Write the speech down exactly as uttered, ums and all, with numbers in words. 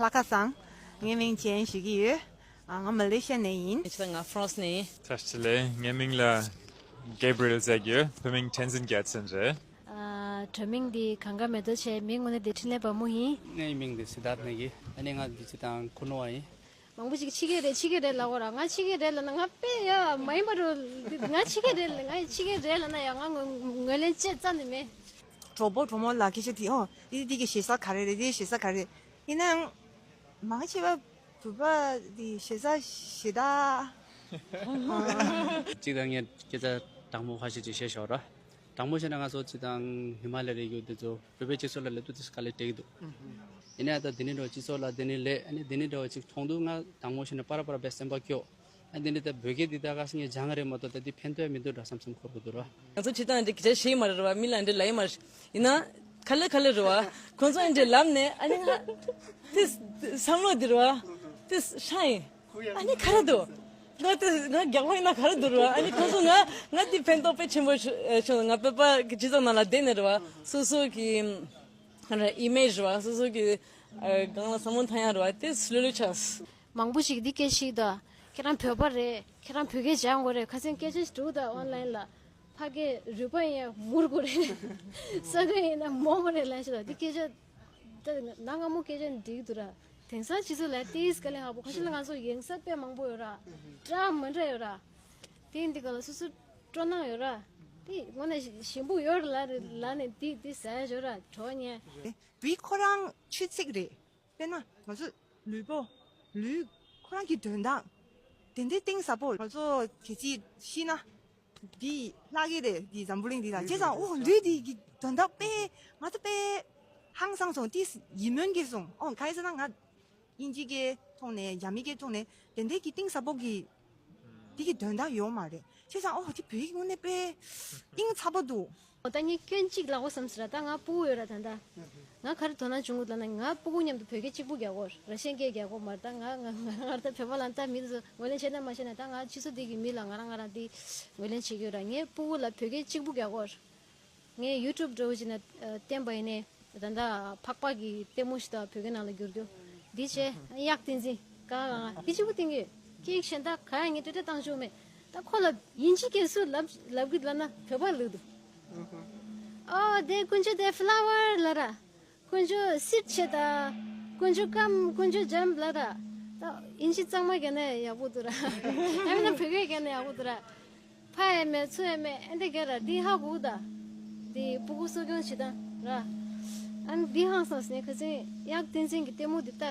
ལྷ་ཁ་སང་། ངའི་མིང་ཅན་ཞུ་གི་ཡོད། ཨ། ང་མ་ལེ་ཤི་ཡ་ནས་ཡིན། ང་ཧྥ་རན་སི་ནས་ཡིན། བཀྲ་ཤིས་བདེ་ལེགས། ངའི་མིང་ལ་གེབ་རི་ཨེལ་ཟེར་གྱི་ཡོད། བོད་མིང་བསྟན་འཛིན་རྒྱལ་མཚན་རེད། ཨ། དྲ་མིང་འདི་གངྒཱ་མེ་ཏོག་ཆེ། མིང་དངོས་གནས་འདི་འཕྲིན་ལས་དཔལ་མོ་ཡིན། ངའི་མིང་འདི་སི་དཱརྠ་ནས་ཡིན། ཨ་ནི་ང་འདི་ཅི་དང་ཁུ་ནུ་བ་ཡིན། མང་པོ་ཞིག་ཕྱི་རྒྱལ་རེད། ཕྱི་རྒྱལ་རེད་ལབ་ཡོད་ར། ང་ཕྱི་རྒྱལ་རེད་ལབ་ན་ང་དཔེ་ཡ་མ་ཡིན་པ་རུ། ང་ཕྱི་རྒྱལ་རེད་ལབ། ང་ཕྱི་རྒྱལ་རེད་ལབ་ན་ཡ་ང་ངོས་ངོས་ལེན་བྱེད་རྩ་ནས་མེད། གྲོགས་པོ་གྲོགས་མོ་ལ་སྐད་ཆ་དེ། ཨོ། འདི་འདི་གི་ཞེ་ས་ག་རེ་རེད། འདི་ཞེ་ས་ག་རེ་རེད། ཡིན་ནའང་མང་ཆེ་བ་བོད་པ་འདི་ཞེ་ས་ཞེ་ད། གཅིག་དང་ངས་སྐད་ཆ་དྲང་མོ་ཁ་ཤས་ཅིག་བཤད་ཤོག་ར། དྲང་མོ་བཤད་ན་ང་ཚོ་སྤྱིར་བཏང་ཧི་མ་ལ་ཡའི་རི་རྒྱུད་འདི་ཚོ་བོད་པའི་སྤྱི་ཚོགས་ལ་སླེབས་དུས་དེ་དཀའ་ལས་འཕྲད་ཀྱི་འདུག་ཡིན་ནའི་ད་འདི་ནས་འགྲོ་སྤྱི་ཚོགས་ལ་འདི་ནས་སླེབས། ཨ་ནི་འདི་ནས་འགྲོ་ཅིག་མཐོང་དུས་ང་དྲང་མོ་བཤད་ན་པར་པར་བའི་སེམས་པ་སྐྱོ། ཨ་འདི་ནས་ད་བོད་སྐད་འདི་ད་ག་སེ་ངས་སྦྱང་གི་རེད་མ་གཏོགས་ད་འདི་ཕན་ཐོགས་མི་འདུག་འདྲ་བསམ་བསམ་འཁོར་གི་འདུག་ར། ང་ཚོ་སྤྱིར་བཏང་འདི་སྐད་ཆ་བཤད་ཀྱི་མ་རེད་ར་བ། མི་ལ་འདི་ལབ་ཀྱི་མ་རེད། ཡིན་ན་ག་ལེར་ག་ལེར་རེད་བ། ཁོང་ཚོ་འདི་ལབ་ནས་ཨ་ནི་ང་དེ་བསམ་བློ་འདི་རེད་བ། དེ་ཧྲ་ཡིན། ཨ་ནི་ག་རེ་འདུག་ང་དེ་ང་རྒྱག་ལོ་ཡིན་ན་ག་རེ་འདུག་ར། ཨ་ནི་ཁོང་ཚོ་ང་ང་དེ་ཕན་ཐོགས་དཔེ་ཆེན་པོ་བྱུང་། ང་བོད་པ་གི་སྤྱི་ཚོགས་ནང་ལ་བསྡད་ནས་རེད་བ། སོ་སོ་གི་ཨི་མེ་ཇི་རེད་བ། སོ་སོ་གི་སྒང་ལ་བསམ་བློ་ཐོན་ཡ་རེད་བ། དེ་ལྷོད་ལྷོད་ཆགས། མང་པོ་ཞིག་འདི་སྐད་ཤིག་ད། ཁྱེད་རང་བོད་པ་རེད། ཁྱེད་རང་བོད་སྐད་སྦྱང་དགོས་རེད། ཁ་སང་སྐད་ཆ་ཞིག་འགྲོ་ད་ཨོན་ལན་ལ། ཕ་གི་རུས་པ་ཡིན་ཡ་མུར་དགོས་རེད། ས་ག་ཡིན་ན་མོ་མོ་རེད་ལབ་ཤི་ད། འདི་སྐད་ཆ་ད་ན་ང་མོ་སྐད་ཆ་འགྲིག་འདུག་ར། དེང་སང་སྤྱི་ཚོགས་ལ་ཏིས་དཀའ་ལས་ཁག་པོ། ཁ་ཤས་ལ་ང་ཚོ་ཡིན་ས་དཔེ་མང་པོ་ཡོད་ར། འདྲ་མི་འདྲ་ཡོད་ར། དེ་འདི་ག་ལ་སོ་སོ་སྤྲོ་སྣང་ཡོད་ར། དེ་དངོས་གནས་ཞིམ་པོ་ཡོད་ར་ལ་ལ་ནས་འདི་འདི་ཟ་ཡ་ཡོད་ར། གྲོགས་ཉན། བི་ཁོ་རང་ཆོས་ཚིག་རེད། དཔེར་ན་ང་ཚོ་ལུས་པོ། ལུས་ཁོ་རང་གི་དོན་དག་དེ་འདྲའི་གཏིང་ཟབ་པོ། ང་ཚོ་གལ་སྲིད་ཤི་ན་འདི་ལྷག་གི་རེད། འདི་འཛམ་བུ་གླིང་འདི་ལ། བྱས་ཙང་ཨོ་ལུས་འདི་གི་དོན་དག་དཔེ་ང་ཚོ་དཔེ་ཧང་སང་སོང་། ཏིས་ཡིད་སྨོན་སྐྱེས་སོང་། ཨོ་གང་ཡིན་ཟེར་ན་ང་དབྱིན་ཇི་སྐད་ཐོག་ནས་རྒྱ་མི་སྐད་ཐོག་ནས་དེ་འདྲའི་གི་གཏིང་ཟབ་པོ་གི་འདི་གི་དོན་དག་ཡོད་མ་རེད། བྱས་ཙང་ཨོ་དེ་བོད་ཡིག་དངོས་གནས་དཔེ་གཏིང་ཟབ་པོ་འདུག་ད་ངས་སྐྱོན་གཅིག་ལབ་དགོས་བསམ་སོང་ར། ད་ང་སྤུ་གུ་ཡོད་ར། ད་ད་ང་ག་རེ་དོ་སྣང་བྱུང་གི་འདུག་ལབ་ན། ང་སྤུ་གུ་མཉམ་དུ་བོད་སྐད་གཅིག་པུ་རྒྱག་གོ། ར་ཤན་སྐད་རྒྱག་གོ་མ་རེད། ད་ང་ང་ང་ང་ད་བོད་པ་ལ་ད་མི་དེ་ཚོ་ངོས་ལེན་བྱས་ན་མ་བྱས་ན། ད་ང་སྤྱི་ཚོགས་འདི་གི་མི་ལ་ང་རང་ང་རང་འདི་ངོས་ལེན་བྱེད་ཀྱི་ཡོད་ར། ངའི་སྤུ་གུ་ལ་བོད་སྐད་གཅིག་པུ་རྒྱག་གོ། ངས་ཡུ་ཊུབ་འདྲ་བོ་ཅིག་ནས་བསྟན་པ་ཡིན་ནའི། ད་ལྟ་ཕག་པ་གི་ལྟད་མོ་ཞིག་ད་བོད་སྐད་ནང་ལ་བསྒྱུར་རྒྱུ་འདི་བྱས། གཡག་བསྟན་འཛིན་ག་ག་ང་འདི་གཅིག་པུ་བསྟན་གྱི་ཡོད། སྐད་གཞན་དག་ག་ཡང་ངས་འགྲེལ་བཤད་བཏང་ཆོག་མེད། ད་ཁོ་ལ་དབྱིན་ཇི་སྐད་སུ་ལབ་ལབ་གི་ལབ་ན་བོད་པ་ལབ་འདུག་ཨོ་དེ་དཀོན་མཆོག་དེ་ཕ་ལ་ཝར་ལབ་ར། དཀོན་མཆོག་སིད་ཆེ་ད། དཀོན་མཆོག་ཀམ། དཀོན་མཆོག་ཇམ་ལབ་ར། ད་དབྱིན་ཇི་གཙང་མ་རྒྱག་ན་ཡག་པོ་འདུག་ར། ཡང་མིན་ན་བོད་སྐད་རྒྱག་ན་ཡག་པོ་འདུག་ར། ཕ་ཡང་མེད་ཚུར་ཡང་མེད། ཨེ་འདྲ་རྒྱག་ར། འདི་ཧ་གོ་གི་ད། འདི་སྤུ་གུ་གསོ་སྐྱོང་བྱེད་སྟངས་ར། ཨ་ནི་འདི་ཧང་སངས་ནས་ཁ་སང་གཡག་བསྟན་འཛིན་གྱི་ལྟད་མོ་འདི་ལྟ།